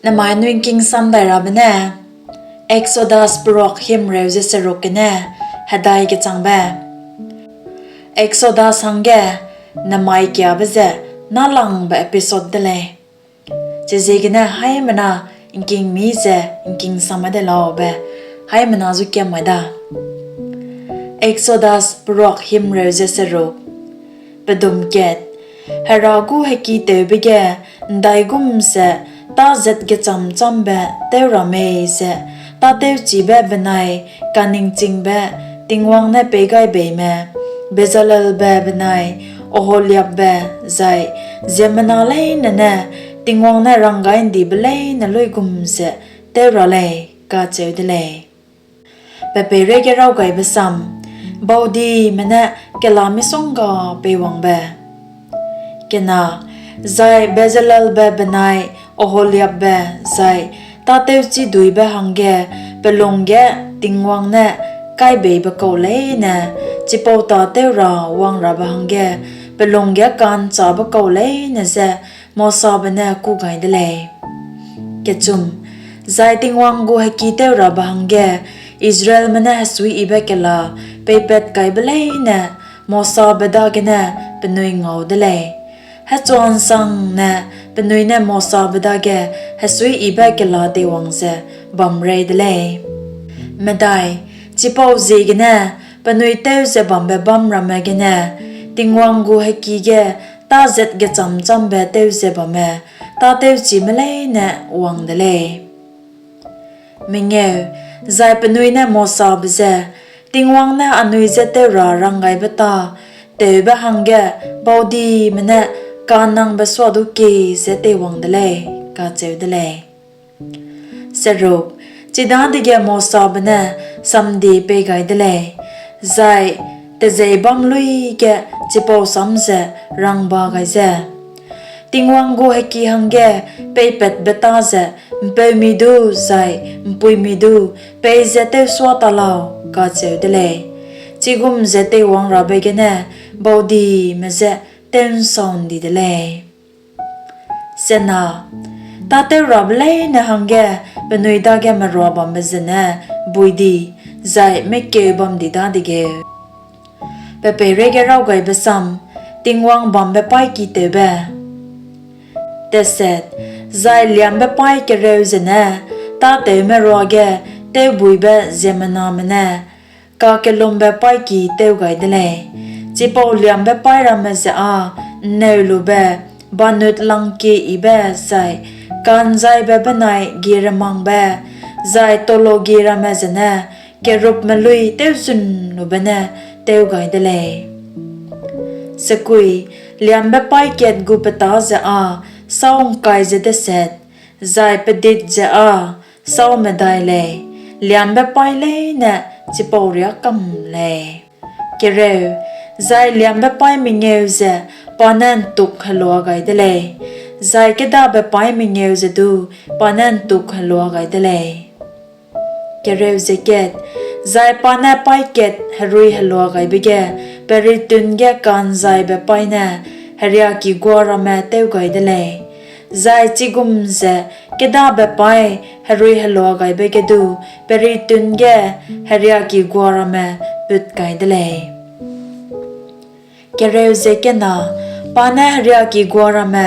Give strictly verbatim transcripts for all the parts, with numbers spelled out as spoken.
Nemai nui ’ngking sam dai rabe ne, Exodus peruak himreu ze seruk gene hedai kechangbe. Exodus hangge nemai kiabe ze nâlangbe episode de lei. Chiziegene haimena ’ngkingmi ze ’ngking sam de laube haimena zu kiam mai da. Exodus peruak himreu ze seruk. Pedum kat, Hera gu hekitewbe ge ’ndaigum ze tâzat gechâm-châmbe tew ra mei ze tâtewchibe benai kaningchingbe Tingwang ne peigaibeime Bezalelbe benai Oholiabbe zai ziemmena leine ne Tingwang ne ranggai'ndibe leine luigum ze tew ra lei, kacheu de lei. Pe peireige raw gaibe sam, Baudime ne kela misongga peiwangbe. Kena, zai Bezalelbe benai Oholiabbe zai tâtewchiduibe hangge pe lung ge Tingwang ne kaibeibe kau leine, chipau tâtew ra wangrabe hangge pe lung ge ka'nchâbe kau leine je Mosabe ne kû gai de lei. Zai Tingwang gu hekî tew rabe hangge Israelme ne hesuiyibe kela peipatkaibe leine Mosabe dagene penui ngau de lei; hechua ’nsangne penui ne Mosabe dage hesuiyibe kela teiwang ze bam rei de lei. Chipauziegene penui tew ze bambe bâm ramme gene Tingwang gu hekî ge tâzat gechâm-châmbe tew ze bamme tâtewchime leine wang de lei. Zai penui ne Mosabe je, Tingwang ne anui je tew ra ranggaibeta tewbe hangge baudime ne ka'nnangbe suadu kie ze teiwang de lei, kacheu de lei. Chidadege Mosabe ne samdie pei gai de lei, zai tejeîbâm luî ge chipau sam ze rangba gai ze, Tingwang gu hekî hangge peipatbe tâ ze ’mpeumi du zai ’mpuimi du peize tewsuâ ta lau, kacheu de lei. Chigum ze teiwangrabe gene baudime je tew'nsau ’ndi de lei. Tâtewrabe leine hangge penui dage merua bambe zene bui di, zai mekeu bam di dadegeu. Pe peireige raw gaibe sam, Tingwang bambe paîki tewbe. Zai liâmbe paî kereu zene tâtewme ruage tewbuîbe ziemmename ne kakellumbe paîki tew gai de lei; chipau liâmbe paî ramme ze â ’nneulube, banut langkieyibe zai ka'nzaibe benai gieremangbe, zai tologie ramme zene kerubme luî tewzunlube ne tew gai de lei. Liâmbe paî kat gu petâ ze â sâu ’ngkai ze deset, zai pedit ze â sâu medai lei; liâmbe paî leine chipau riâ kam lei. Zai liâmbe paî mengeu ze pa ne ’ntukhelua gai de lei, zai kêdabe paî mengeu ze du pa ne ’ntukhelua gai de lei. Zai pa ne paî kat heruiheluagaibe ge peritun ge ka'nzaibe paî ne heriakigua ramme tew gai de lei; zai chigum ze kêdabe paî heruiheluagaibe ge du peritun ge heriakigua ramme put kai de lei. Pa ne heriakigua ramme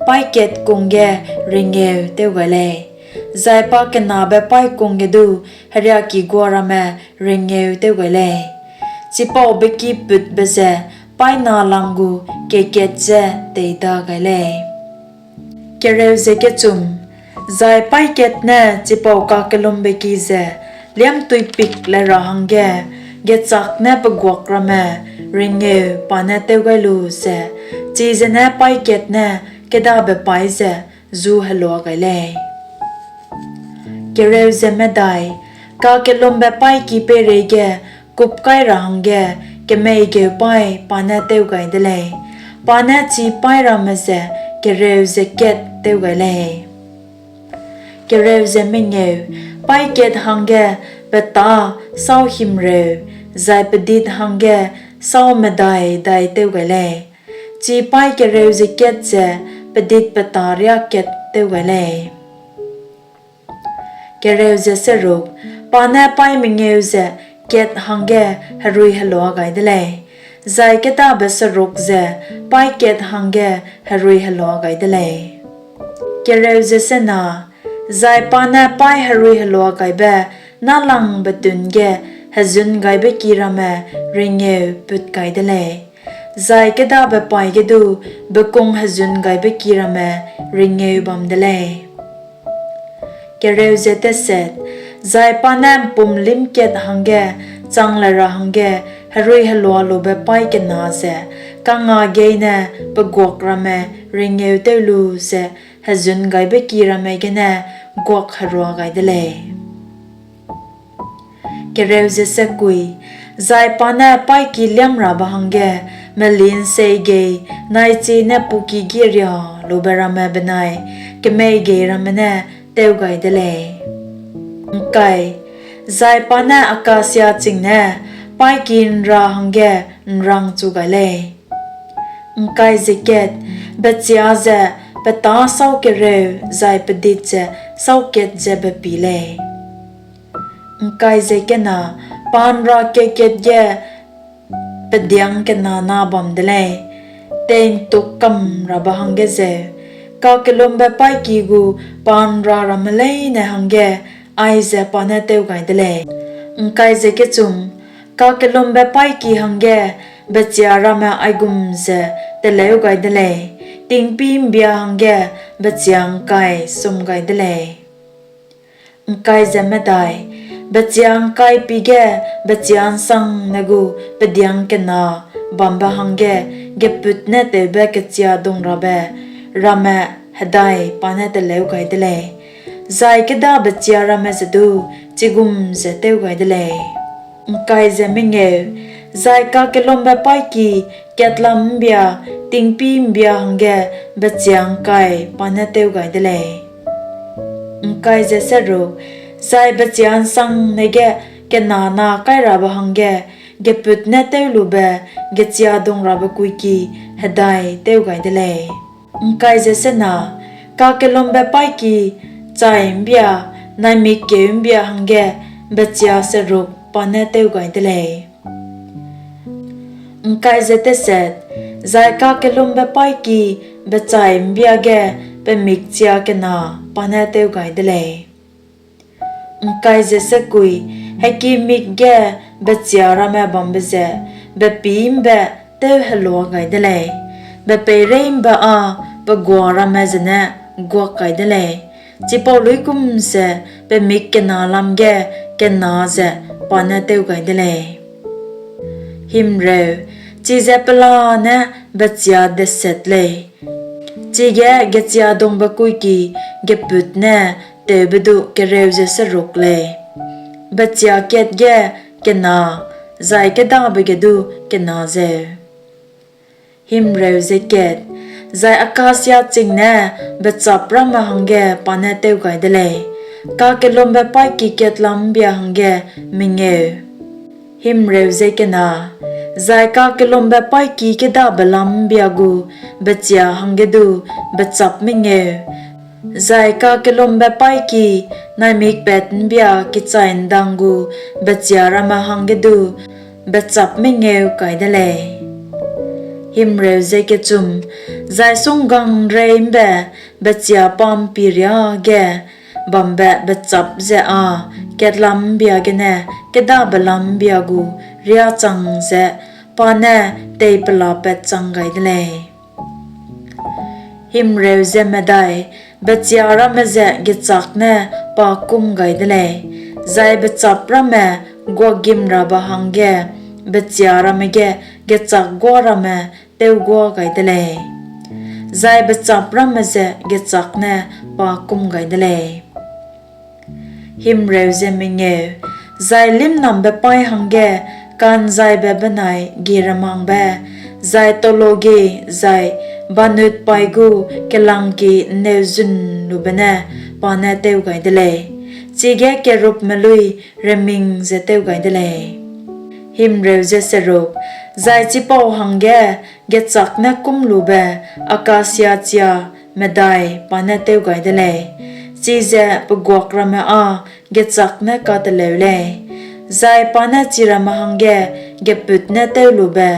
paî kat kung ge rengeu tew gai lei, zai pa kenabe paî kung ge du heriakigua ramme rengeu tew gai lei; chipau bekiputbe ze paî nâlang gu kekat je teida gai lei. Zai paî kat ne chipau kakellumbe ki ze liâmtuipik le ra hangge gechâk ne peguak ramme rengeu pa ne tew gai lu ze, chize ne paî kat ne kêdabe paî ze zu helua gai lei. Kakellumbe paîki peireige kupkai ra hangge kemeigeu paî pa ne tew gai de lei; pa ne chi paî ramme ze kereu ze kat tew gai lei. Paî kat hangge petâ sâu himreu, zai pedit hangge sâu medai dai tew gai lei; chi paî kereu ze kat ze pedit petâ riâ kat tew gai lei. Kereu ze seruk, pa ne paî mengeu ze kat hangge herui helua gai de lei, zai kêdabe seruk ze paî kat hangge herui helua gai de lei. Kereu ze sena, zai pa ne paî herui helua gaibe nâlangbe tûn ge hezun gaibe ki ramme ringeu put gai de lei, zai kêdabe paî ge du bekung hezun gaibe ki ramme ringeu bam de lei. Kereu ze teset, zai pa ne ’mpum limkat hangge chang le ra hangge herui helua lube paî kena ze kangngâ geine pe guak ramme ringeu tew lu ze hezun gaibe ki ramme gene guak herua gai de lei. Kereu ze sekui, zai pa ne paîki liamrabe hangge meli'nsei gei naichi ne puki gieria lube ramme benai kemei gei ramme ne tew gai de lei. ’Ngkai, zai pa ne akasia ching ne paîki ’nra hangge ’nrangchu gai lei. ’Ngkai ze kat, bechia ze petâ sâu kereu zai pedit ze sâu kat ze bepî lei. ’Ngkai ze kena, pa ’nra keu kat ge pediang kena na bam de lei, tei'ntuk kam rabe hangge zeu, kakellumbe paîki gu pa ’nra ramme leine hangge aize pa ne tew gai de lei. ’Ngkai ze kechum, kakellumbe paîki hangge bechia ramme aigum ze teleu gai de lei, tingpî ’mbia hangge bechia ’ngkai sum gai de lei. ’Ngkai ze medai, bechia ’ngkai pî ge bechia ’nsangne gu pediang kena bambe hangge gepût ne tewbe kechia dungrabe ramme hedai pa ne teleu gai de lei, zai kêdabe chia ramme ze du chigum ze tew gai de lei. ’Ngkai ze mengeu, zai kakellumbe paîki katlam ’mbia, tingpî ’mbia hangge bechia ’ngkai pa ne tew gai de lei. ’Ngkai ze seruk, zai bechia ’nsangne ge kena na kairabe hangge gepût ne tewlube gechia dungrabe kuiki hedai tew gai de lei. ’Ngkai ze sena, kakellumbe paîki chai ’mbia, naimik keu ’mbia hangge bechia seruk pa ne tew gai de lei. ’Ngkai ze teset, zai kakellumbe paîki bechai ’mbia ge pemik chia kena pa ne tew gai de lei. ’Ngkai ze sekui, hekimik ge bechia ramme bambe ze bepî ’mbe tewhelua gai de lei, bepeirei ’mbe â pe gua ramme zene guak kai de lei, chipau luigum ze pemik kena lam ge kena ze pa ne tew gai de lei. Himreu, chize pelane bechia deset lei, chige gechia dungbe kuiki gepût ne tewbe du kereu ze seruk lei, bechia kat ge kena, zai kêdabe ge du kena zeu. Himreu ze kat, zai akasia ching ne bechap ramme hangge pa ne tew gai de lei, kakellumbe paîki katlam ’mbia hangge mengeu. Himreu ze kena, zai kakellumbe paîki kêdabe lam ’mbia gu bechia hangge du bechap mengeu, zai kakellumbe paîki naimik pat ’mbia kichai ’ndang gu bechia ramme hangge du bechap mengeu kai de lei. Himreu ze kechum, zai sunggang ’nrei ’mbe bechia pa'mpi riâ ge bambe bechap ze â katlam ’mbia gene kêdabe lam ’mbia gu riâ chang ze pa ne teipelapat chang gai de lei. Himreu ze medai, bechia ramme ze gechâk ne pa kum gai de lei, zai bechap ramme guagimrabe hangge bechia ramme ge gechâk guâ ramme tewguâ gai de lei, zai bechap ramme ze gechâk ne pa kum gai de lei. Himreu ze mengeu, zai lîmnambe paî hangge ka'nzaibe benai gieremangbe, zai tologie zai banutpaî gu kelangki ’nneuzunlube ne pa ne tew gai de lei, chige kerubme luî reming ze tew gai de lei. Himreu ze seruk, zai chipau hangge gechâk ne kumlube akasia chia medai pa ne tew gai de lei, chize pe guak ramme â gechâk ne kateleu lei, zai pa ne chi ramme hangge gepût ne tewlube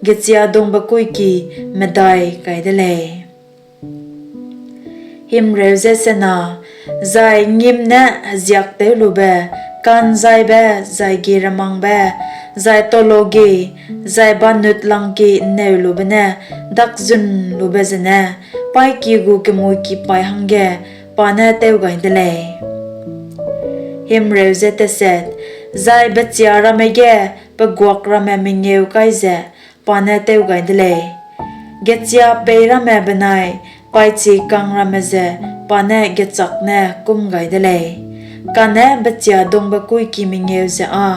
gechia dungbe kuiki medai kai de lei. Zai ’ngngîm ne heziak tewlube, ka'nzaibe, zai gieremangbe, zai tologie, zai banut langkie ’nneulube ne dakzunlube zene paîki gu kemuiki paî hangge pa ne tew gai de lei. Zai bechia ramme ge pe guak ramme mengeu kai ze pa ne tew gai de lei, gechia pei ramme benai paîchiekang ramme ze pa ne gechâk ne kûm gai de lei, kane bechia dungbe kuiki mengeu ze â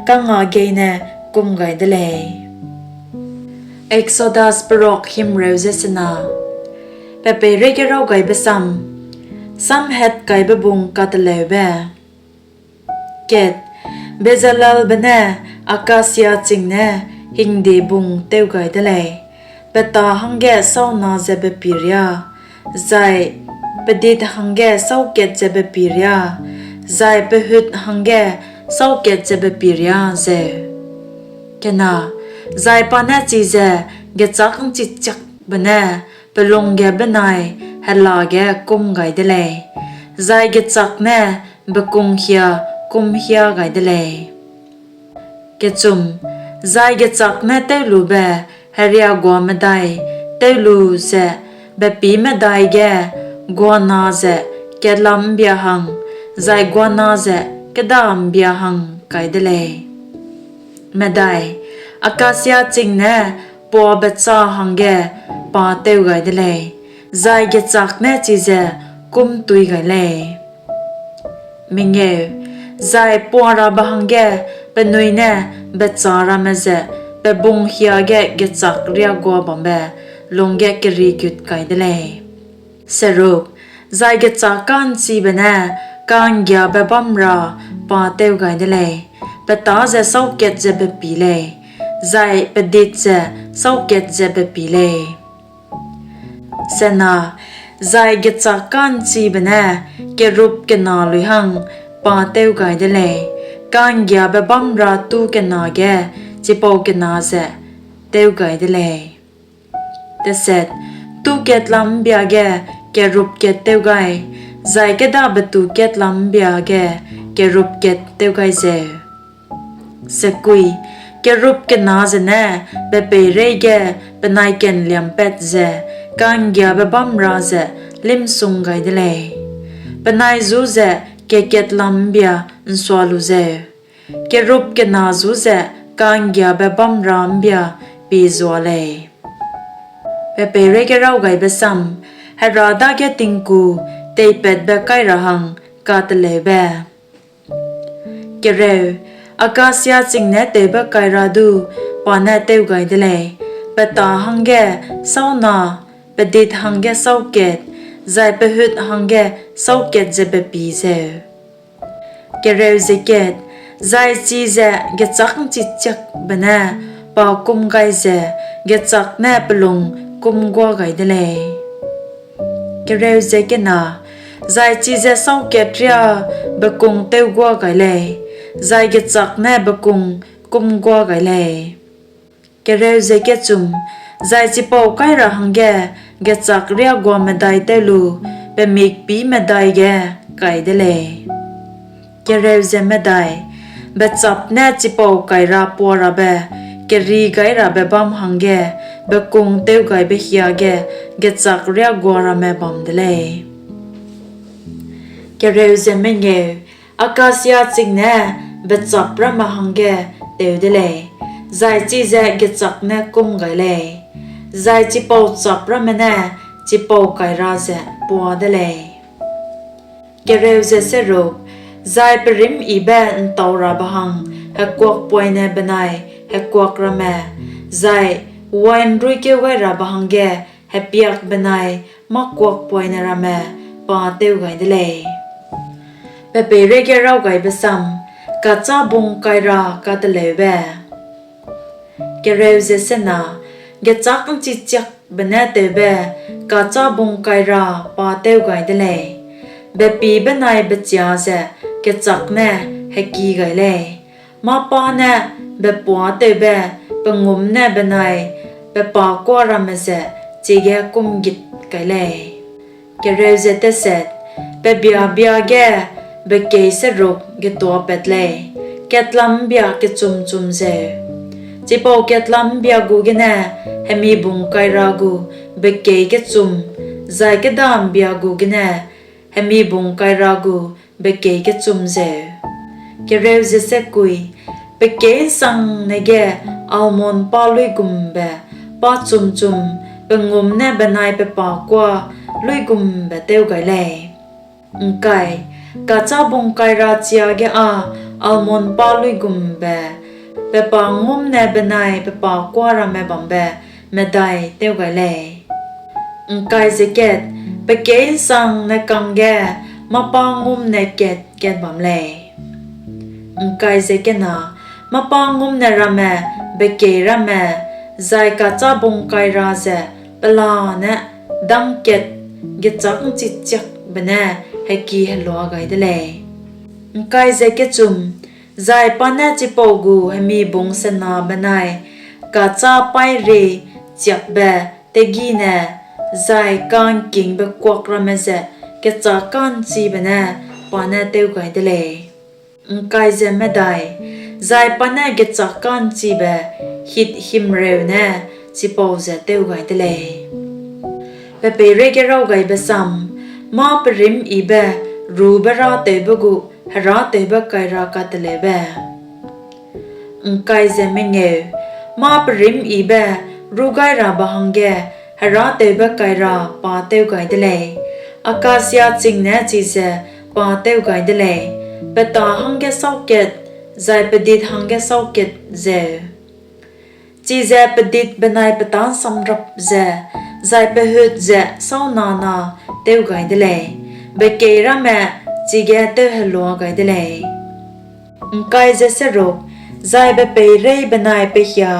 kangngâgeî ne kûm gai de lei. Exodus Perok Himreu ze Sena. Pe peireige raw gaibe sam. Samhatkaibe bung kateleube. Kat, Bezalelbe ne akasia ching ne hingde bung tew gai de lei; pe tâ hangge sâu na ze bepi riâ, zai pe dit hangge sâu kat ze bepi riâ, zai pe hut hangge sâu kat ze bepi riâ zeu. Kena, zai pa ne chize gechâk ’nchichiakbe ne pe lung ge benai hela ge kûm gai de lei, zai gechâk ne bekung hia kûm hia gai de lei. Kechum, zai gechâk ne tewlube heriagua medai tew lu ze bepî medai ge guana ze katlam ’mbia hang, zai guana ze kêda ’mbia hang kai de lei. Medai, akasia ching ne puabechâ hangge pa tew gai de lei, zai gechâk ne chize kûm tui gai lei. Mengeu, zai puarabe hangge penui ne bechâ ramme ze pe bung hiage gechâk riagua bambe lungge kerigut kai de lei. Seruk, zai gechâk ka'nchibe ne ka'nggiabe bâm ra pa tew gai de lei; pe tâ ze sâu kat ze bepi lei, zai pe dit ze sâu kat ze bepi lei. Sena, zai gechâk ka'nchibe ne kerub kena lui hang pa tew gai de lei; ka'nggiabe bâm ra tu kena ge chipau kena ze tew gai de lei. Teset, tu katlam ’mbia ge kerub kat tew gai, zai kêdabe tu katlam ’mbia ge kerub kat tew gai zeu. Sekui, kerub kena zene pe peireige penai ka'nliampat ze ka'nggiabe bâm ra ze lîmsung gai de lei; penai ju ze kekatlam ’mbia ’nsua lu zeu, kerub kena ju ze ka'nggiabe bâm ra ’mbia pie zua lei. Pe peireige raw gaibe sam. Hera dage tingku teipatbe kai ra hang kateleube. Kereu, akasia ching ne tewbe kaira du pa ne tew gai de lei; pe tâ hangge sâu na, pe dit hangge sâu kat, zai pe hut hangge sâu kat ze bepi zeu. Zai chize gechâk ’nchichiakbe ne pa kûm gai ze gechâk ne pe lung kûmguâ gai de lei. Zai chize sâu kat riâ bekung tewguâ gai lei, zai gechâk ne bekung kûmguâ gai lei. Zai chipau kai ra hangge gechâk riagua medai tew lu pe mikpî medai ge kai de lei. Bechâp ne chipau kaira puarabe keri gai rabe bâm hangge bekung tewgaibe hiage gechâk riagua ramme bam de lei. Akasia ching ne bechâp ramme hangge tew de lei, zai chize gechâk ne kûm gai lei; zai chipau châp ramme ne chipau kaira ze puâ de lei. Zai perîmyibe ’ntaurabe hang hekuakpoine benai hekuak ramme, zai wain ruîkeu gai rabe hangge hepiak benai mâ-kuakpoine ramme pa tew gai de lei. Pe peireige raw gaibe sam. Kachâbung kaira kateleube. Gechâk ’nchichiakbe ne tewbe kachâbung kaira pa tew gai de lei; Bepî benai bechia ze gechâk ne heki gai lei; mâ-pá ne bepuâtewbe pengûm ne benai pe pa kuâ ramme ze chige kûm git kai lei. Pebia-bia ge bekeî seruk getuapat lei, katlam ’mbia kechum-chum zeu; chipau katlam ’mbia gu gene hemibung-kaira gu bekeî kechum, zai kêda ’mbia gu gene hemibung-kaira gu bekeî kechum zeu. Pe keî ’nsangne ge almon pâ luigumbe pâ chum-chum pengûm ne benai pe pa kuâ luigumbe tew gai lei. Kachâbung-kaira chia ge â almon pâ luigumbe, pe pa ’ngngûm ne benai pe pa kuâ ramme bambe medai tew gai lei. Pe keî ’nsangne kangge mâ-pá ’ngngûm ne kat-kat bam lei. Mâ-pá ’ngngûm ne ramme bekeî ramme zai kachâbung-kaira ze pelane dâng kat gechâk ’nchichiakbe ne heki-helua gai de lei. Zai pa ne chipau gu hemibung sena benai kachâ-paîrie chiapbe tewgîne zai ka'ngkingbe kuak ramme ze gechâk ka'nchibe ne pa ne tew gai de lei. Zai pa ne gechâk ka'nchibe hit himreu ne chipau ze tew gai de lei. Mâ perîmyibe rûbe-râtewbe gu herâtewbe-kaira kateleube Mâ perîmyibe rûgairabe hangge herâtewbe-kaira pa tew gai de lei; akasia ching ne chize pa tew gai de lei, petâ hangge sâu kat, zai pedit hangge sâu kat zeu; chize pedit benai petâ ’nsamrap ze, zai pehut ze sâu na-na tew gai de lei; bekeî ramme chige tewhelua gai de lei. Zai bepeirei benai pehia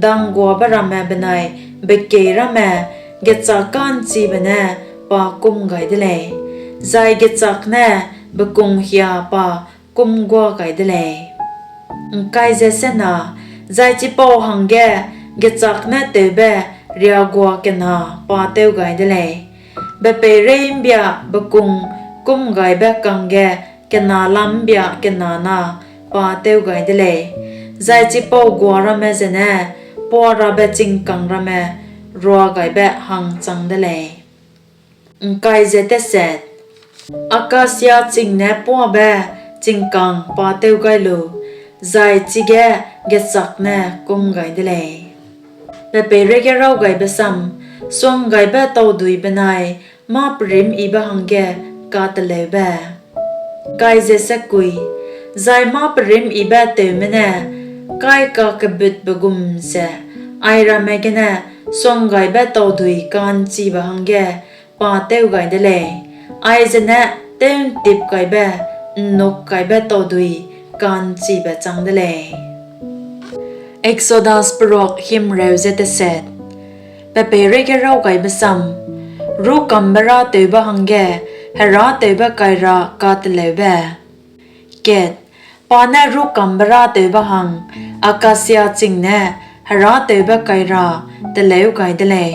dangguabe ramme benai bekeî ramme gechâk ka'nchibe ne pa kûm gai de lei, zai gechâk ne bekung hia pa kûmgua gai de lei. Zai chipau hangge gechâk ne tewbe riagua kena pa tew gai de lei; bepeirei ’mbia bekung kûmgaibe kangge kena lam ’mbia kena na pa tew gai de lei; zai chipau gua ramme zene puarabe chingkang ramme ruagaibe hang chang de lei. Akasia ching ne puabe chingkang pa tew gai lu, zai chige gechâk ne kûm gai de lei. Suanggaibe taudui benai mâ perîmyibe hangge kateleube Zai mâ perîmyibe tewme ne kaikakebutbe gum ze airamme gene suanggaibe taudui ka'nchibe hangge pa tew gai de lei, aize ne tew'ntipkaibe ’nnukaibe taudui ka'nchibe chang de lei. Rûkambe-râtewbe hangge herâtewbe-kaira kateleube Pa ne rûkambe-râtewbe hang akasia ching ne herâtewbe-kaira teleu gai de lei;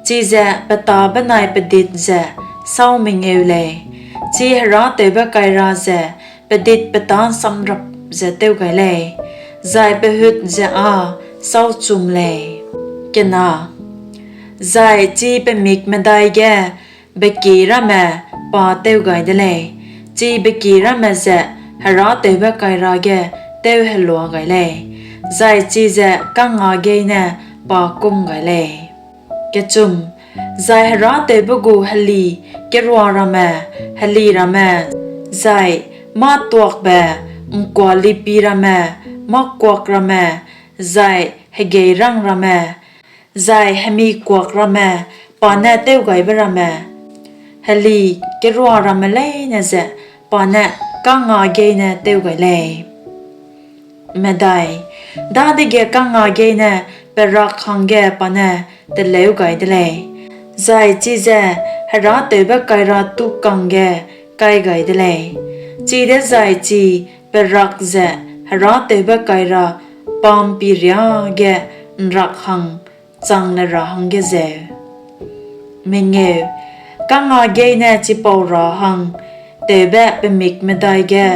chize petâ benai pedit ze sâu mengeu lei, chi herâtewbe-kaira ze pedit petâ ’nsamrap ze tew gai lei, zai pehut ze â sâu chum lei. Zai chi pemik medai ge bekie ramme pa tew gai de lei, chi bekie ramme ze herâtewbe-kaira ge tewhelua gai lei, zai chize kangngâgeî ne pa kûm gai lei. Zai herâtewbe gu heli kerua ramme, heli ramme, zai mâ-tuakbe ’ngkualipi ramme, mâ-kuak ramme, zai hegeirang ramme, zai hemi-kuak ramme pa ne tewgaibe ramme, heli kerua ramme leine ze pa ne kangngâgeî ne tew gai lei. Dadege kangngâgeî ne perak hangge pa ne teleu gai de lei, zai chize herâtewbe-kaira tukang ge kai gai de lei, chidezai chi perak ze herâtewbe-kaira pa'mpi riâ ge ’nrak hang chang le ra hangge zeu. Kangngâgeî ne chipau ra hang tewbe pemik medai ge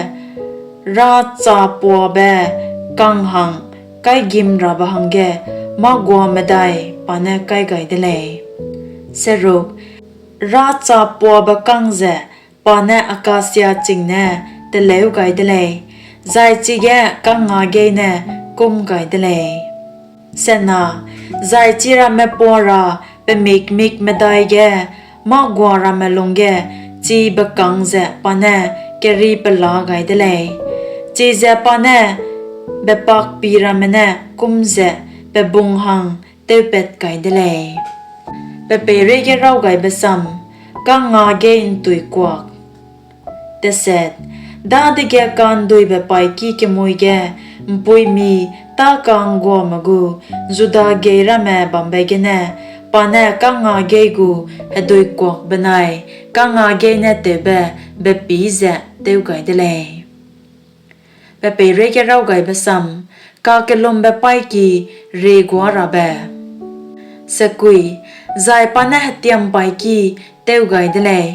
râchâpuabe kang hang kaigimrabe hangge mâguamedai pa ne kai gai de lei. Râchâpuabe kang ze pa ne akasia ching ne teleu gai de lei, zai chige kangngâgeî ne kûm gai de lei. Zai chiramme puâ ra pemikmik medai ge mâgua ramme lungge chi bekâng ze pa ne keripela gai de lei, chize pa ne bepakpi ramme ne kûm ze pe bung hang tewpat kai de lei. Kangngâgeî ’Ntuikuak Dadege ka'nduibe-paîki kemui ge ’mpuimi tâka'ngguame gu Juda gei ramme bambe gene pa ne kangngâgeî gu heduikuak benai kangngâgeî ne tewbe bepî ze tew gai de lei. Kakellumbe-paîki Rieguârabe Zai pa ne hetiam-paîki tew gai de lei,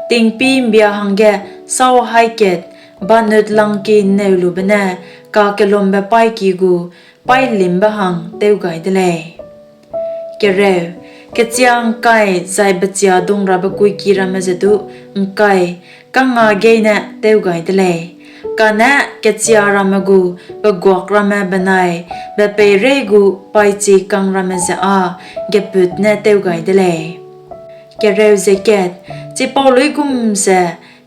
tingpî ’mbia hangge sâu haî kat banut langkie ’nneulube ne kakellumbe-paîki gu paîlimbe hang tew gai de lei. Kechia ’ngkai zai bechia dungrabe-kuiki ramme ze du ’ngkai kangngâgeî ne tew gai de lei; kane kechia ramme gu peguak ramme benai bepeirei gu paîchiekang ramme ze â gepût ne tew gai de lei. Chipau luigum ze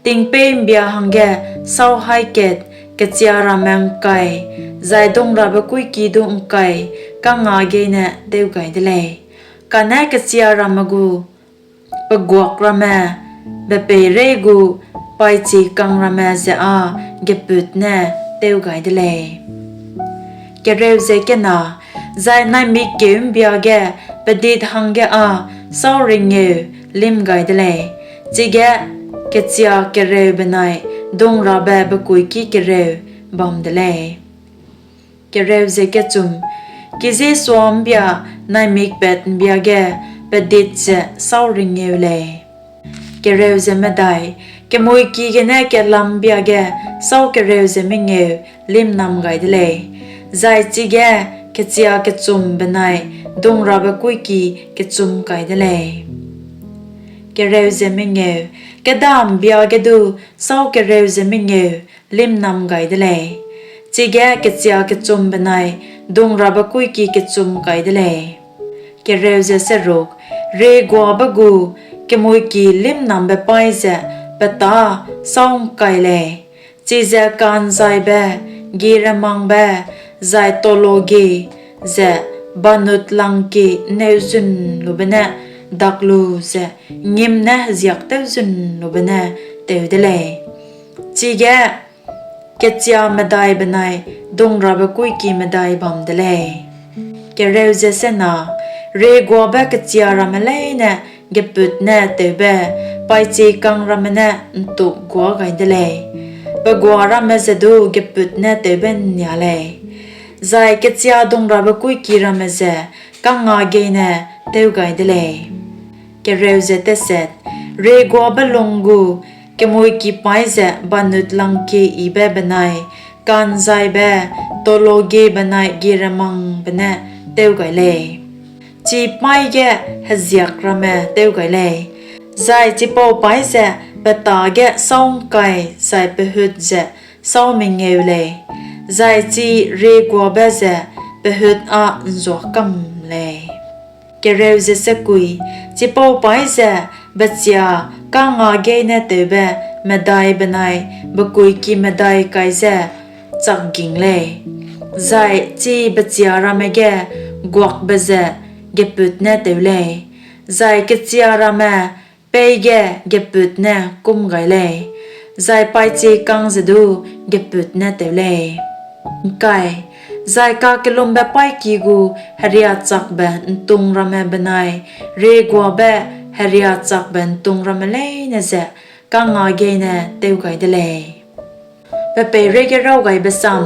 tingpeî ’mbia hangge sâu haî kat kechia ramme ’ngkai zai dungrabe-kuiki du ’ngkai kangngâgeî ne tew gai de lei; kane kechia ramme gu peguak ramme bepeirei gu paîchiekang ramme ze â gepût ne tew gai de lei. Zai naimik kêu ’mbia ge pedit hangge â sâu rengeu lîm gai de lei; chige kechia kereu benai dungrabe-bekuiki kereu bam de lei. Kiziesuâ ’mbia naimik pat ’mbia ge pedit ze sâu rengeu lei. Kemui ki gene ketlam ’mbia ge sâu kereu ze mengeu lîmnam gai de lei, zai chige kechia kechum benai dungrabe-kuiki kechum kai de lei. Kêda ’mbia ge du sâu kereu ze mengeu lîmnam gai de lei, chige kechia kechum benai dungrabe-kuiki kechum kai de lei. Rieguabe gu kemui ki lîmnambe paî ze petâ sâu ’ngkai lei, chize ka'nzaibe, gieremangbe, zai tologie ze banut langkie ’nneuzunlube ne dak lu ze ’ngngim ne heziak tewzunlube ne tew de lei; chige kechia medai benai dungrabe-kuiki medai bam de lei. Rieguabe kechia ramme leine gepût ne tewbe paîchiekang ramme ne ’ntukguâ gai de lei, pe gua ramme ze du gepût ne tewbe ’nnia lei, zai kechia dungrabe-kuiki ramme ze kangngâgeî ne tew gai de lei. Rieguabe lung gu kemui ki paî ze banut langkie yibe benai ka'nzaibe, tologie benai gieremangbe ne tew gai lei; chi paî ge heziak ramme tew gai lei, zai chipau paî ze petâ ge sâu ’ngkai zai pehut ze sâu mengeu lei, zai chi rieguabe ze pehut â ’nzuâ kam lei. Chipau paî ze bechia kangngâgeî ne tewbe medai benai bekuiki medai kai ze chakging lei, zai chi bechia ramme ge guakbe ze gepût ne tew lei, zai kechia ramme peî ge gepût ne kûm gai lei, zai paîchiekang ze du gepût ne tew lei. Zai kakellumbe-paîki gu heriachakbe ’ntung ramme benai rieguabe heriachakbe ’ntung ramme leine ze kangngâgeî ne tew gai de lei. Pe peireige raw gaibe sam: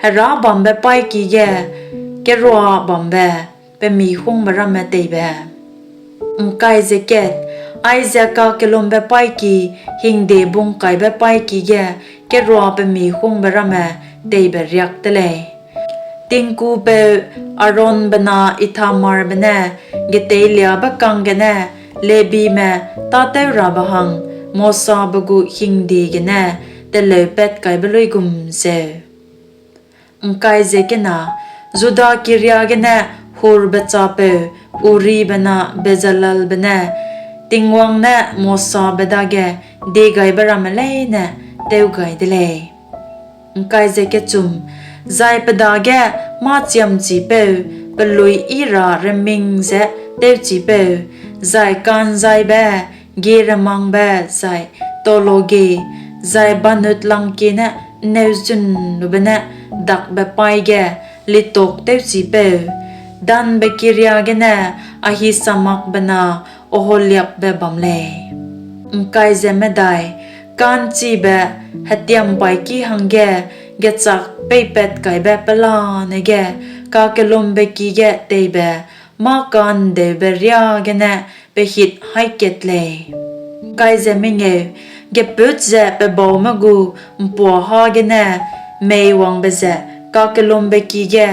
Hera bambe paîki ge kerua bambe pe mihungbe ramme teibe. Aize kakellumbe paîki hingde bungkaibe paîki ge kerua pe mihungbe ramme teibe riak de lei. Tingkupeu Aaronbe na Ithamarbe ne geteiliabe kang gene Lebime tâtewrabe hang Mosabe gu hingde gene teleupatkaibe luigum zeu. Juda kiria gene Hurbe chapeu Uribe na Bezalelbe ne Tingwang ne Mosabe dage diegaibe ramme leine tew gai de lei. Zai pe dage mâ-chiamchipeu, peluî yi ra reming ze tewchipeu, zai ka'nzaibe, gieremangbe, zai tologie, zai banut langkie ne ’nneuzunlube ne dakbe paî ge litoktewchipeu, Danbe kiria gene Ahisamakbe na Oholiabbe bam lei. Ka'nchibe hetiampaîki hangge gechâk peipatkaibe pelane ge kakellumbe ki ge teibe mâ-ka'ndeube riâ gene pe hit haî kat lei. Gepût ze pe baume gu ’mpuâ hâ gene meiwangbe ze kakellumbe ki ge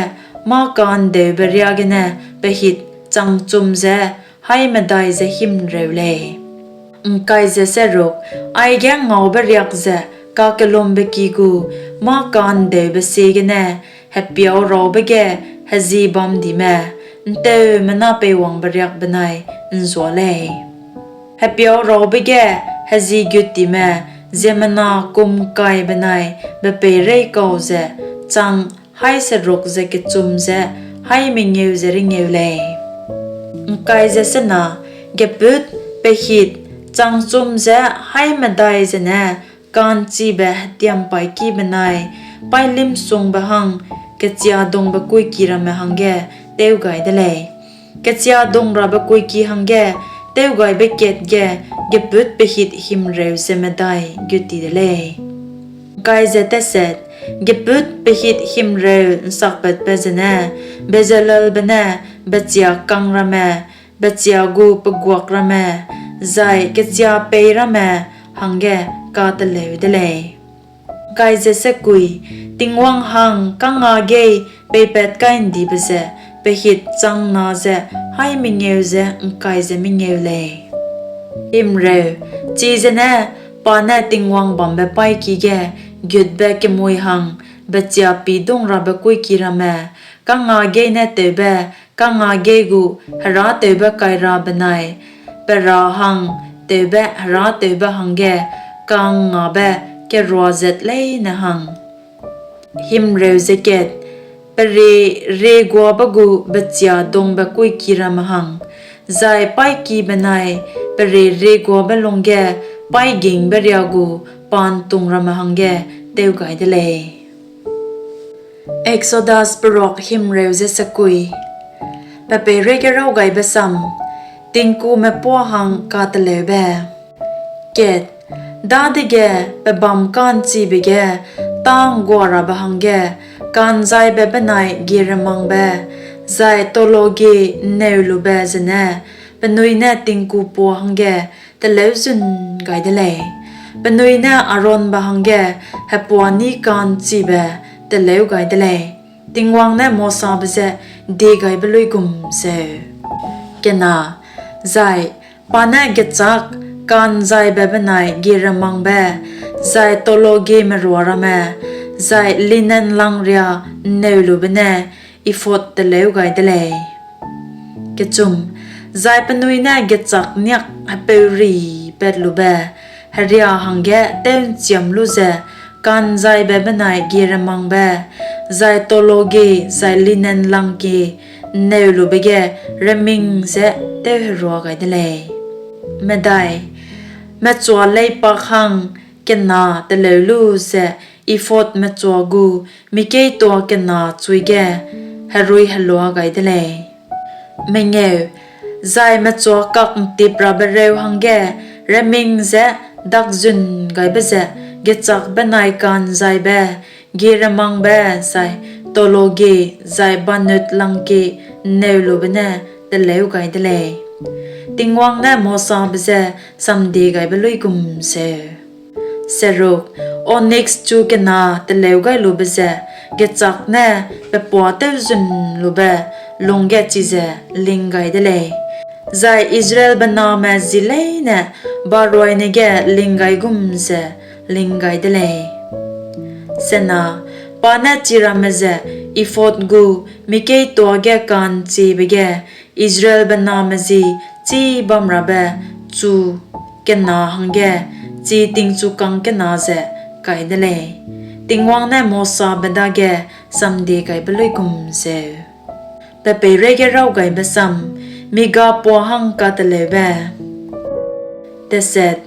mâ-ka'ndeube riâ gene pe hit changchum ze haî medai ze himreu lei. Aige ngaube riak ze kakellumbe ki gu mâ-ka'ndeube ziegene hepiauraube ge heji bamdime ’nteumena peiwangbe riak benai ’nzua lei. Hepiauraube ge heji guttime ziemmena kum ’ngkai benai bepeirei kau ze chang haî seruk ze kechum ze haî mengeu ze rengeu lei. Gepût, pe hit, changchum ze haî medai zene ka'nchibe hetiampaîki benai paîlimsungbe hang kechia dungbe kuiki ramme hangge tew gai de lei. Kechia dungrabe kuiki hangge tewgaibe kat ge gepût pe hit himreu ze medai gut ti de lei. Gepût pe hit himreu ’nsakpatbe zene Bezalelbe ne bechia kang ramme, bechia gu peguak ramme, zai kechia pei ramme hangge kateleu de lei. Tingwang hang kangngâgeî peipatkai'ndibe ze pe hit chang na ze haî mengeu ze ’ngkai ze mengeu lei. Chizene pa ne Tingwang bambe paîki ge gutbe kemui hang bechia pî dungrabe kuiki ramme, kangngâgeî ne tewbe, kangngâgeî gu herâtewbe kaira benai pe ra hang tewbe herâtewbe hangge ka'ngngâbe kerua zat leine hang, perie rieguabe gu bechia dungbe kuiki ramme hang, zai paîki benai perie rieguabe lungge paîgingbe riâ gu pa'ntûng ramme hangge tew gai de lei. Exodus Peruak himreu ze sekui. Pe peireige raw gaibe sam: Tingkume puâ hang kateleube. Dadege pe bâm ka'nchibe ge tâ ’ngguarabe hangge ka'nzaibe benai gieremangbe, zai tologie ’nneulube zene penui ne tingku puâ hangge teleu zun gai de lei. Penui ne Aaronbe hangge hepuani ka'nchibe teleu gai de lei, Tingwang ne Mosabe je diegaibe luigum zeu. Zai pa ne gechâk, ka'nzaibe benai gieremangbe, zai tologie merua ramme, zai linen langria ’nneulube ne ephod teleu gai de lei. Zai penui ne gechâk niak hepeurî patlube heria hangge tew'nchiam lu ze ka'nzaibe benai gieremangbe, zai tologie zai linen langkie ’nneulube ge reming ze tewherua gai de lei. Mechua leipak hang kena teleu lu ze ephod mechua gu mikeîtoa kena chui ge herui helua gai de lei. Zai mechua kak'ntiprabe reu hangge reming ze dakzun gaibe ze gechâk benai ka'nzaibe, gieremangbe, zai tologie, zai banut langkie ’nneulube ne teleu gai de lei, Tingwang ne Mosabe je samdiegaibe luigum zeu. Seruk, oniks chu kena teleu gai lube ze gechâk ne pe puâ tewzunlube lungge chize ling gai de lei, zai Israelbe name ji leine baroine ge ling gai gum ze ling gai de lei. Sena, pa ne chiramme ze ephod gu mi keîtoa ge ka'nchibe ge Israelbe name ji chibamrabe chu kena hangge chi tingchukâng kena ze kai de lei, Tingwang ne Mosabe dage samdiegaibe luigum zeu. Pe peireige raw gaibe sam: Mi gapuâ hang kateleube. Teset,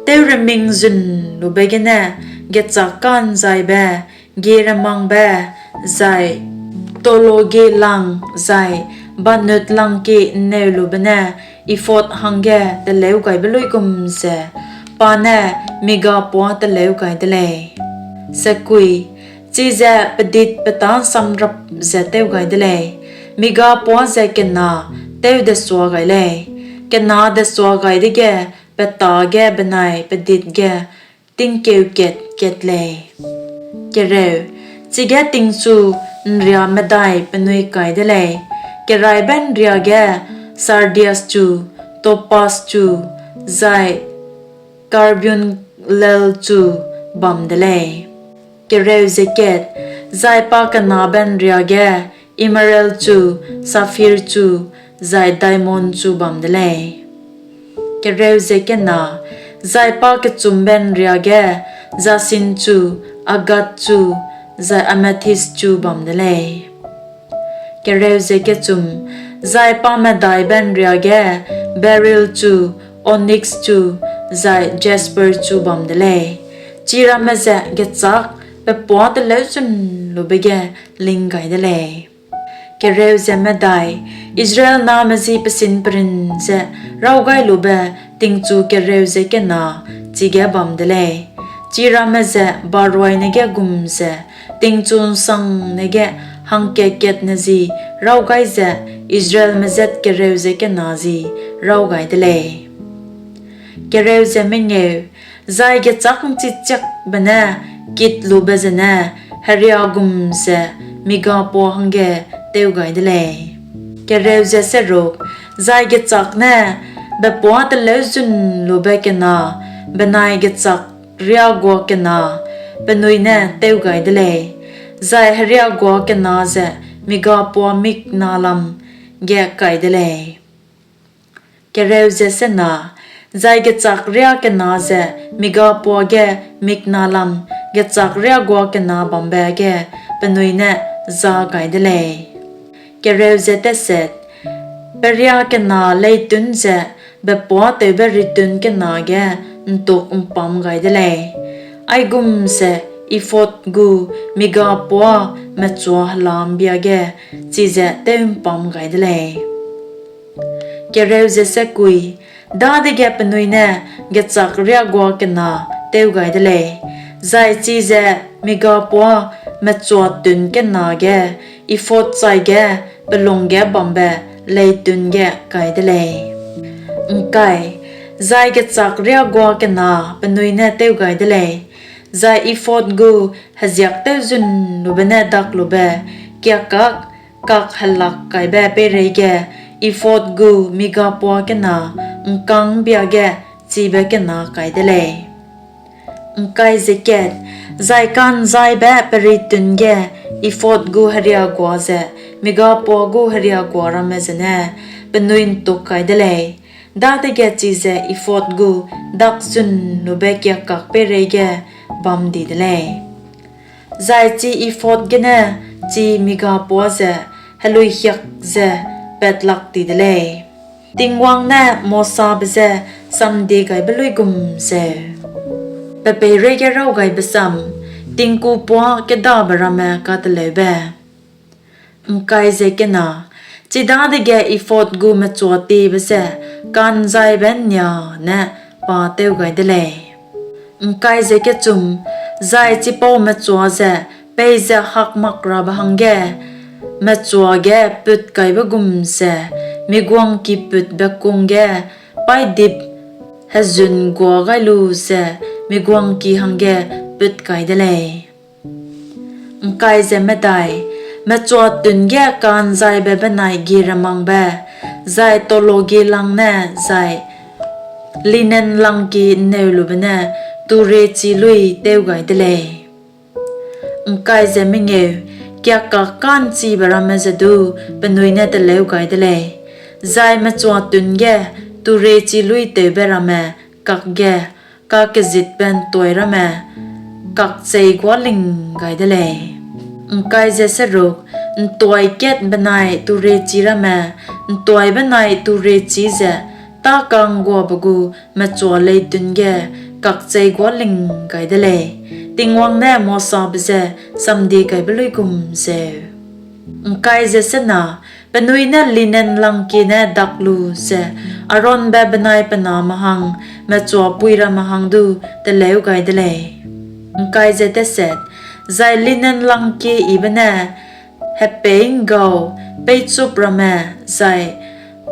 tewremingzunlube gene gechâk ka'nzaibe, gieremangbe, zai tologie lang, zai banut langkie ’nneulube ne ephod hangge teleugaibe luigum ze pa ne mi gapuâ teleu gai de lei. Sekui, chize pedit-petâ ’nsamrap ze tew gai de lei; mi gapuâ ze kena tewdesua gai lei, kena desua gai dege petâ ge benai pedit ge tingkeu kat kat lei. Kereu, chige tingchu ’nria medai penui kai de lei, keraîbe ’nria ge sardius chu, topas chu, zai karbunkel chu bam de lei. Kereu ze kat, zai pakenabe ’nria ge emerald chu, saphir chu, zai diamond chu bam de lei. Kereu ze kena, zai pakechumbe ’nria ge jacinth chu, agate chu, zai amethyst chu bam de lei. Kereu ze kechum, zai pamedaibe ’nria ge beryl chu, onyx chu, zai jasper chu bam de lei; chiramme ze gechâk pe puâ teleuchunlube ge ling gai de lei. Kereu ze medai, Israel name ji pesin-perin ze rawgailube tingchu kereu ze kena chige bam de lei; chiramme ze baroine ge gum ze tingchu ’nsangne ge hangkat-katne ji raw gai ze Israelme zat kereu ze kena ji raw gai de lei. Kereu ze mengeu, zai gechâk ’nchichiakbe ne kitlube zene heria gum ze mi gapuâ hangge tew gai de lei. Kereu ze seruk, zai gechâk ne bepuâ teleuchunlube kena benai gechâk riagua kena penui ne tew gai de lei, zai heriagua kena ze mi gapuâ mik na lam ge kai de lei. Kereu ze sena, zai gechâk riâ kena ze mi gapuâ ge mik na lam gechâk riagua kena bambe ge penui ne za gai de lei. Kereu ze teset, peria kena leîtun ze bepuâtewbe ritun kena ge ’ntuk ’mpam gai de lei; aigum ze ephod gu mi gapuâ mechua hela ’mbia ge chize tew'mpam gai de lei. Kereu ze sekui, dadege penui ne gechâk riagua kena tew gai de lei, zai chize mi gapuâ mechua tun kena ge ephod chaige pe lungge bambe leîtun ge kai de lei. ’Ngkai, zai gechâk riagua kena penui ne tew gai de lei, zai ephod gu heziak tewzunlube ne daklube kiakâk kak helak kaibe peireige ephod gu mi gapuâ kena ’ngkang ’mbia ge chibe kena kai de lei. ’Ngkai ze kat, zai ka'nzaibe peritun ge ephod gu heriagua ze mi gapuâ gu heriagua ramme zene penui ’ntuk kai de lei; dadege chize ephod gu dakzunlube kiakâk peireige bam di de lei; zai chi ephod gene chi mi gapuâ ze heluihiak ze pat lak ti de lei, Tingwang ne Mosabe je samdiegaibe luigum zeu. Pe peireige raw gaibe sam: Tingku puâ kêdabe ramme kateleube. ’Ngkai ze kena, chidadege ephod gu mechuatiebe ze ka'nzaibe ’nnia ne pa tew gai de lei. ’Ngkai ze kechum, zai chipau mechua ze peize hakmakrabe hangge mechua ge putkaibe gum ze mi guangki putbe kung ge paîdip hezun guâ gai lu ze mi guangki hangge put kai de lei. Mechua tûn ge ka'nzaibe benai gieremangbe, zai tologie lang ne zai linen langkie ’nneulube ne turiechî luî tew gai de lei. Kiakkak ka'nchibe ramme ze du penui ne teleu gai de lei, zai mechua tûn ge turiechî luîtewbe ramme kakge kakezitbe ’ntuai ramme kakcheîguâling gai de lei. ’Ntuai kat benai turiechî ramme, ’ntuai benai turiechî ze tâka'ngguabe gu mechua leitûn ge kakcheîguâling gai de lei, Tingwang ne Mosabe je samdiegaibe luigum zeu. Penui ne linen langkie ne dak lu ze Aaronbe benai pe name hang mechuapui ramme hang du teleu gai de lei. Zai linen langkie yibe ne hepeî'nggau, peichup ramme, zai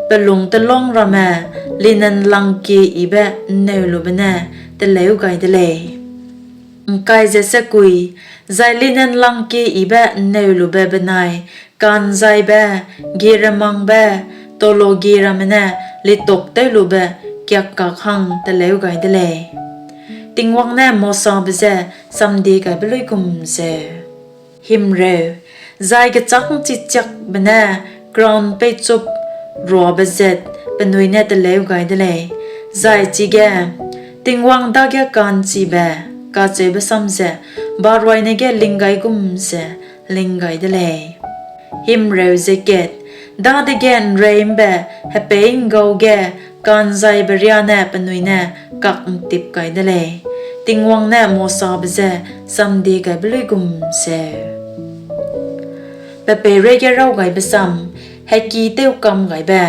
pelungtelâng ramme linen langkie yibe ’nneulube ne teleu gai de lei. Zai linen langkie yibe ’nneulube benai ka'nzaibe, gieremangbe, tologie ramme ne litoktew lube kiakkak hang teleu gai de lei, Tingwang ne Mosabe je samdiegaibe luigum zeu. Zai gechâk ’nchichiakbe ne crown peichup ruabe zat penui ne teleu gai de lei, zai chige, Tingwang dage ka'nchibe, kacheube sam ze baroine ge ling gai gum ze ling gai de lei. Dadege ’nrei ’mbe hepeî'nggau ge ka'nzaibe riâ ne penui ne kak'ntip kai de lei, Tingwang ne Mosabe je samdiegaibe luigum zeu. Pe peireige Raw Gaibe Sam Heki Tewkamgaibe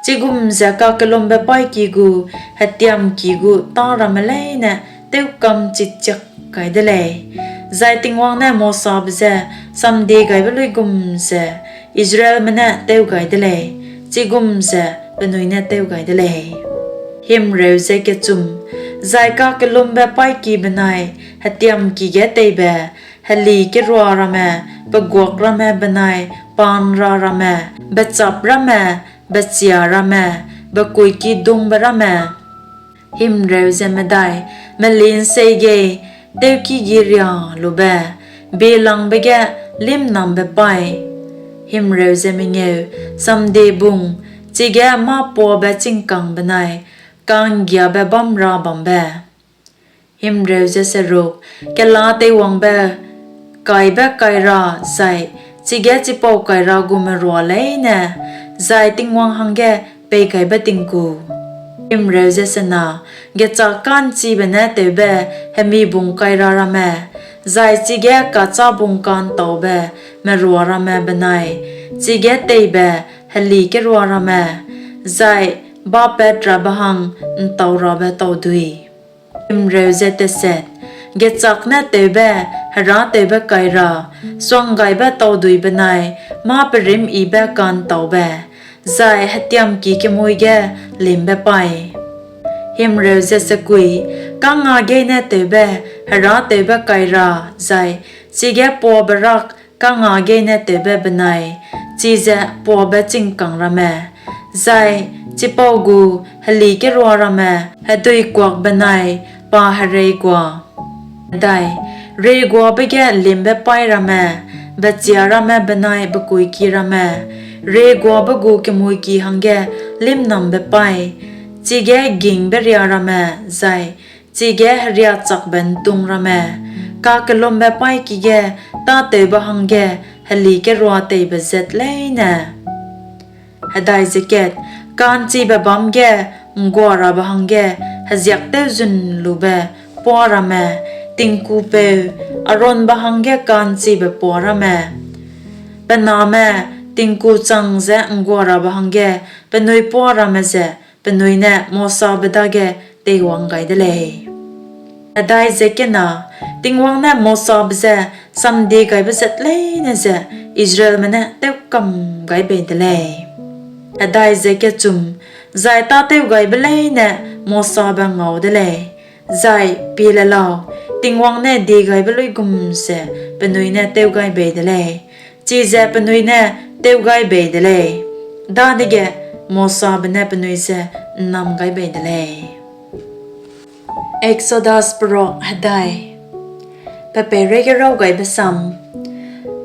Chigum ze kakellumbe-paîki gu hetiamki gu tâ ramme leine tewkam chichiak kai de lei, zai Tingwang ne Mosabe je samdiegaibe luigum ze Israelme ne tew gai de lei; chigum ze penui ne tew gai de lei. Zai kakellumbe-paîki benai hetiamki ge teibe heli kerua ramme, peguak ramme benai pa'nra ramme, bechâp ramme, bechia ramme, bekuikidungbe ramme, meli'nseigei tewkîgirialube bielangbe ge lîmnambe paî, samdiebung, chige mâ-puabe chingkang benai ka'nggiabe bâm ra bambe, kela-teiwangbe kaibe kaira zai chige chipau kaira gu merua leine, zai Tingwang hangge peigaibe tingku, gechâk ka'nchibe ne tewbe hemibung kaira ramme, zai chige kachâbung ka'ntaube merua ramme benai chige teibe heli kerua ramme, zai bâpatrabe hang ’ntaurabe taudui, gechâk ne tewbe herâtewbe kaira, suanggaibe taudui benai mâ-perîmyibe ka'ntaube, zai hetiamki kemui ge lîmbe paî, kangngâgeî ne tewbe herâtewbe kaira zai chige puabe rak kangngâgeî ne tewbe benai chize puabe chingkang ramme, zai chipau gu heli kerua ramme heduikuak benai pa hereigua, rieguabe ge lîmbe paî ramme, bechia ramme benai bekuiki ramme, rieguabe gu kemuiki hangge lîmnambe paî, chige gingbe ria ramme, zai chige heriachakbe ’ntung ramme, kakellumbe-paîki ge tâtewbe hangge heli kerua teibe zat leine, ka'nchibe bâm ge ’ngguarabe hangge heziaktewzunlube puâ ramme, tingkupeu Aaronbe hangge ka'nchibe puâ ramme, pe name tingku chang ze ’ngguarabe hangge penui puâ ramme ze penui ne Mosabe dage teiwang gai de lei. Tingwang ne Mosabe je samdiegaibe zat leine ze Israelme ne tewkam gai bei de lei. Zai tâtewgaibe leine Mosabe ngau de lei, zai pie le lau, Tingwang ne diegaibe luigum ze penui ne tew gai bei de lei; chize penui ne tew gai bei de lei; dadege Mosabe ne penui je ’nnam gai bei de lei. Eksodas Perok Hedai. Pe peireige raw gaibe sam: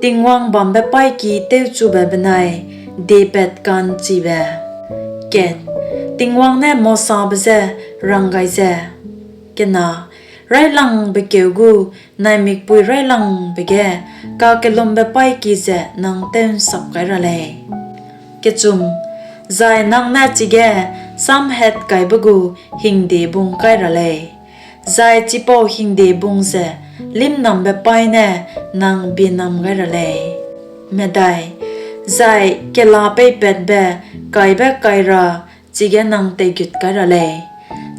Tingwang bambe paîki tewchube benai diepat ka'nchibe. Tingwang ne Mosabe je rang gai ze, Kena, raîlangbe kêu gu naimikpui raîlangbe ge kakellumbe paîki ze nang tew'nsap kai ra lei. Zai nang ne chige samhatkaibe gu hingdebung kai ra lei, zai chipau hingdebung ze lîmnambe paî ne nang bienam gai ra lei. Zai kela peipatbe kaibe kaira chige nang teigut kai ra lei,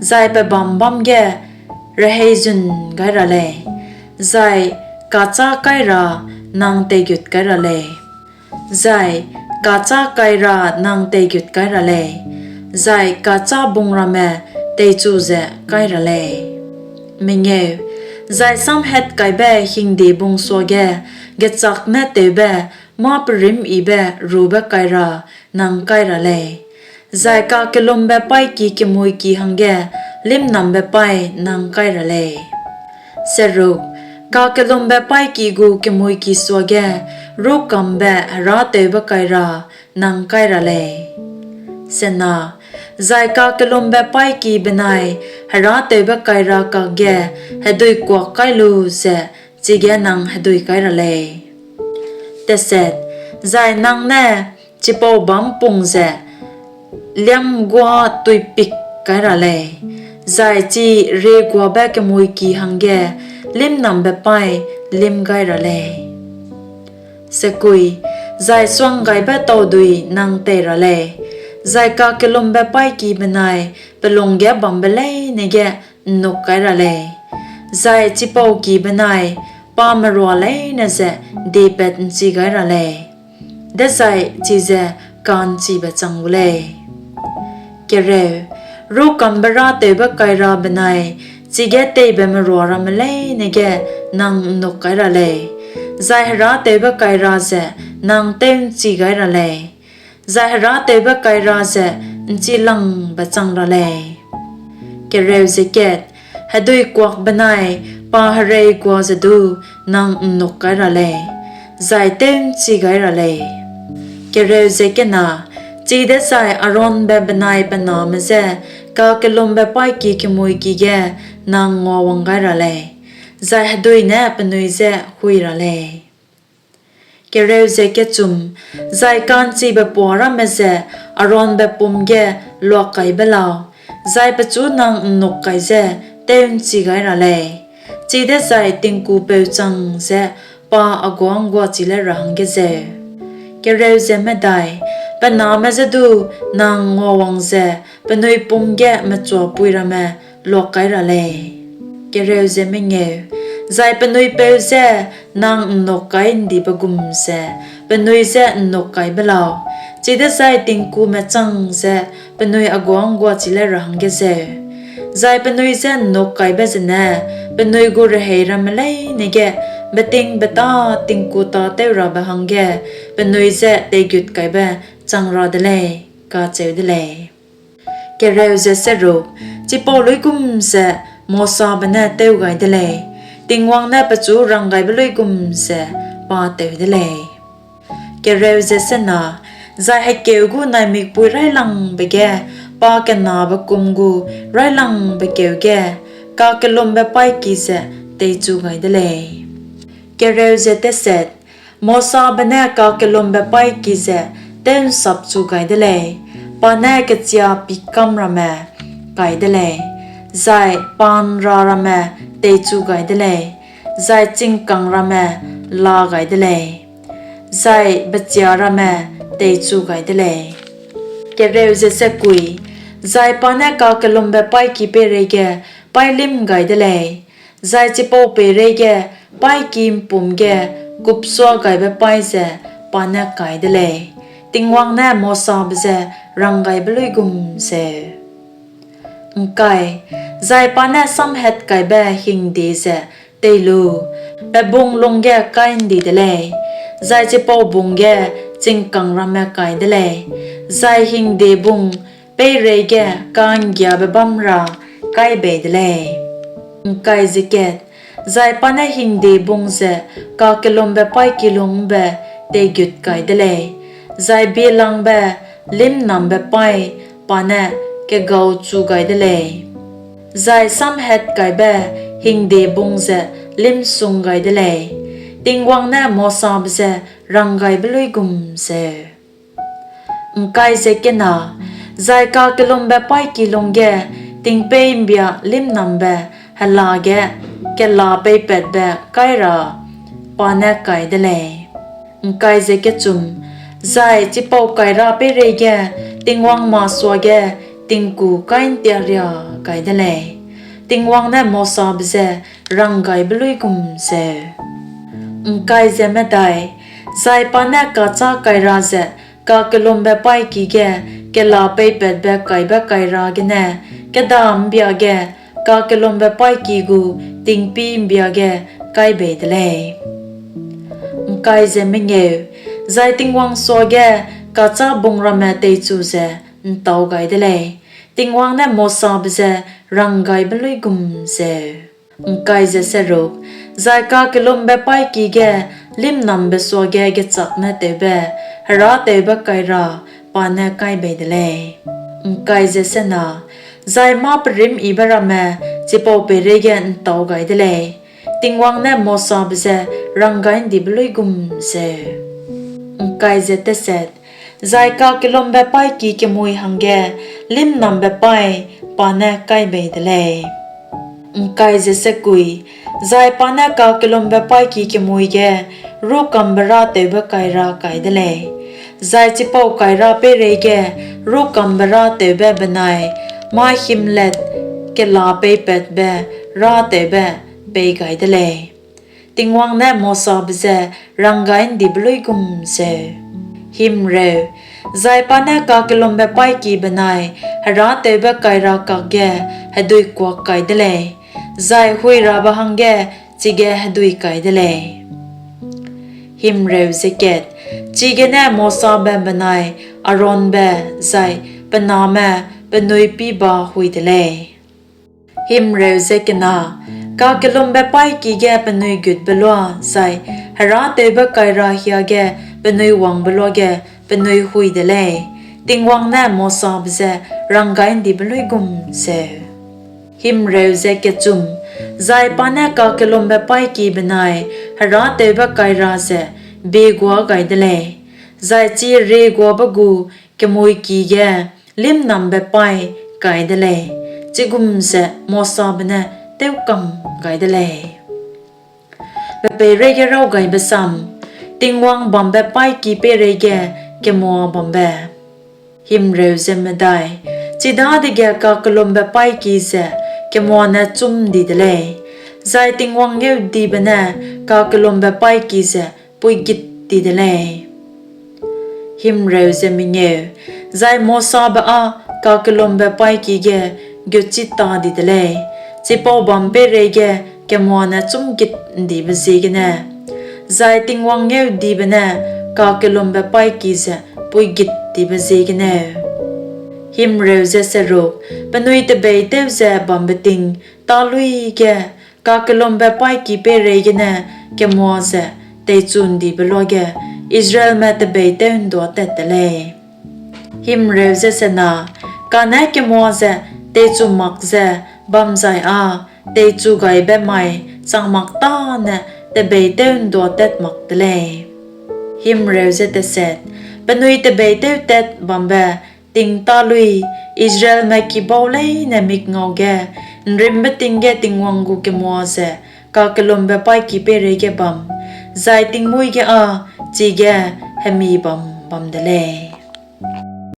zai pebâm bâm ge reheizun gai ra lei, zai kachâ kaira nang teigut kai ra lei, zai kachâ kaira nang teigut kai ra lei, zai kachâbung ramme teichu ze kai ra lei. Zai samhatkaibe hingdebung suage gechâk ne tewbe mâ-perîmyibe rube kaira nang kai ra lei, zai kakellumbe paîki kemuiki hangge lîmnambe paî nang kai ra lei. Kakellumbe paîki gu kemuiki suage rûkambe herâtewbe kaira nang kai ra lei. Zai kakellumbe paîki benai herâtewbe kaira kakge hedui kuak kai lu ze chige nang hedui kai ra lei. Zai nang ne chipau bâm pung ze liâmguâ tuipik kai ra lei, zai chi rieguabe kemuiki hangge lîmnambe paî lîm gai ra lei. Zai suanggaibe taudui nang tei ra lei, zai kakellumbe paîki benai pe lung ge bambe leine ge ’nnuk kai ra lei, zai chipau ki benai pa merua leine ze diepat'nchi gai ra lei, dezai chize ka'nchibe chang gu lei. Rûkambe râtewbe kaira benai chige teibe merua ramme leine ge nang ’nnuk kai ra lei, zai herâtewbe kaira ze nang tew'nchi gai ra lei, zai herâtewbe kaira ze ’nchilangbe chang ra lei. Hedui kuak benai pa hereigua ze du nang ’nnuk kai ra lei, zai tew'nchi gai ra lei. Chidezai Aaronbe benai pe name je kakellumbe paîki kemuiki ge nang nguawang gai ra lei, zai hedui ne penui je hui ra lei. Zai ka'nchibe pua ramme ze Aaronbe pum ge luakkaibe lau, zai pechu nang ’nnuk kai ze tew'nchi gai ra lei, chidezai tingkupeu chang ze pa a guâ ’ngguachi le ra hangge zeu. Pe name je du nang nguawang ze penui pum ge mechuapui ramme luak kai ra lei. Zai penui peu je nang ’nnuk kai ’ndibe gum ze penui je ’nnuk kai be lau, chidezai tingkume chang ze penui a guâ ’ngguachi le ra hangge zeu. Zai penui je ’nnuk kaibe zene penui gu rehei ramme leine ge betingbeta tingku tâtewrabe hangge penui je teigut kaibe chang ra de lei, kacheu de lei. Chipau luigum ze Mosabe ne tew gai de lei, Tingwang ne pechu ranggaibe luigum ze pa tew de lei. Zai hekeu gu naimikpui raîlangbe ge pakenabe kum gu raîlangbe kêu ge kakellumbe paîki ze teichu gai de lei. Mosabe ne kakellumbe paîki ze tew'nsapchu gai de lei; pa ne kechia pikâm ramme kai de lei, zai pa'nra ramme teichu gai de lei, zai chingkang ramme la gai de lei, zai bechia ramme teichu gai de lei. Zai pa ne kakellumbe-paîki peireige paîlîm gai de lei, zai chipau peireige paîki ’mpum ge kupsuagaibe paî ze pa ne kai de lei, Tingwang ne Mosabe je ranggaibe luigum zeu. Zai pa ne samhatkaibe hingde ze tei lu, pe bung lungge kai ’ndi de lei, zai chipau bung ge chingkang ramme kai de lei, zai hingdebung peireige ka'nggiabe bâm ra kai bei de lei. Zai pa ne hingdebung ze kakellumbe-paîki lung ’mbe teigut kai de lei, zai bielangbe lîmnambe paî pa ne kegauchu gai de lei, zai samhatkaibe hingdebung ze lîmsung gai de lei, Tingwang ne Mosabe je ranggaibe luigum zeu. Zai kakellumbe-paîki lungge tingpeî ’mbia lîmnambe hela ge kela peipatbe kaira pa ne kai de lei. Zai chipau kaira peireige Tingwang masuage tingku kai'ntiaria kai de lei, Tingwang ne Mosabe je ranggaibe luigum zeu. Zai pa ne kachâ kaira ze kakellumbe-paîki ge kela peipatbe kaibe kaira gene kêda ’mbia ge kakellumbe-paîki gu tingpî ’mbia ge kai bei de lei. Zai Tingwang suage kachâ bung ramme teichu ze ’ntau gai de lei, Tingwang ne Mosabe je ranggaibe luigum zeu. Zai kakellumbe-paîki ge lîmnambe suage gechâk ne tewbe herâtewbe kaira pa ne kai bei de lei. Zai mâ perîmyibe ramme chipau peireige ’ntau gai de lei, Tingwang ne Mosabe je ranggai'ndibe luigum zeu. Zai kakellumbe-paîki kemui hangge lîmnambe paî pa ne kai bei de lei. Zai pa ne kakellumbe-paîki kemui ge rûkambe-râtewbe kaira kai de lei, zai chipau kaira peireige rûkambe-râtewbe benai mâ himlet kela peipatbe râtewbe pei gai de lei, Tingwang ne Mosabe je ranggai'ndibe luigum zeu. Zai pa ne kakellumbe-paîki benai herâtewbe kaira kakge hedui kuak kai de lei, zai huirabe hangge chige hedui kai de lei. Chigene Mosabe benai Aaronbe zai pe name penui pî ba hui de lei. Kakellumbe-paîki ge penui gutbe lua zai herâtewbe kaira hiage penui wangbe luage penui hui de lei, Tingwang ne Mosabe je ranggai'ndibe luigum zeu. Zai pa ne kakellumbe-paîki benai herâtewbe kaira ze bieguâ gai de lei, zai chi rieguâbe gu kemuiki ge lîmnambe paî kai de lei; chigum ze Mosabe ne tewkam gai de lei. Tingwang bambe paîki peireige kemoa bambe. Chidadege kakellumbe-paîki ze kemoa ne chum ’ndi de lei, zai Tingwang ngeudibe ne kakellumbe-paîki ze puigit ti de lei. Zai Mosabe â kakellumbe-paîki ge gutchi ta di de lei, chipau bâm peireige kemoa ne chumgit ’ndibe ziegene, zai Tingwang ngeudibe ne kakellumbe-paîki ze puigit tibe ziegeneu. Penui tebeîtew ze bambe ting tâluî ge kakellumbe-paîki peireigene kemoa ze teichu ’ndibe luage Israelme tebeîtew'nduâtat te lei. Kane kemoa ze teichu mak ze bam zai â teichugaibe mai chang mak tâne tebeîtew'nduâtat mak te lei. Penui tebeîtewtat bambe ting tâluî Israelme kibau leine mikngau ge ’nrîmbe ting ge Tingwang gu kemoa ze kakellumbe-paîki peireige bam, zai tingmuî ge â chige hemi bam bam de lei.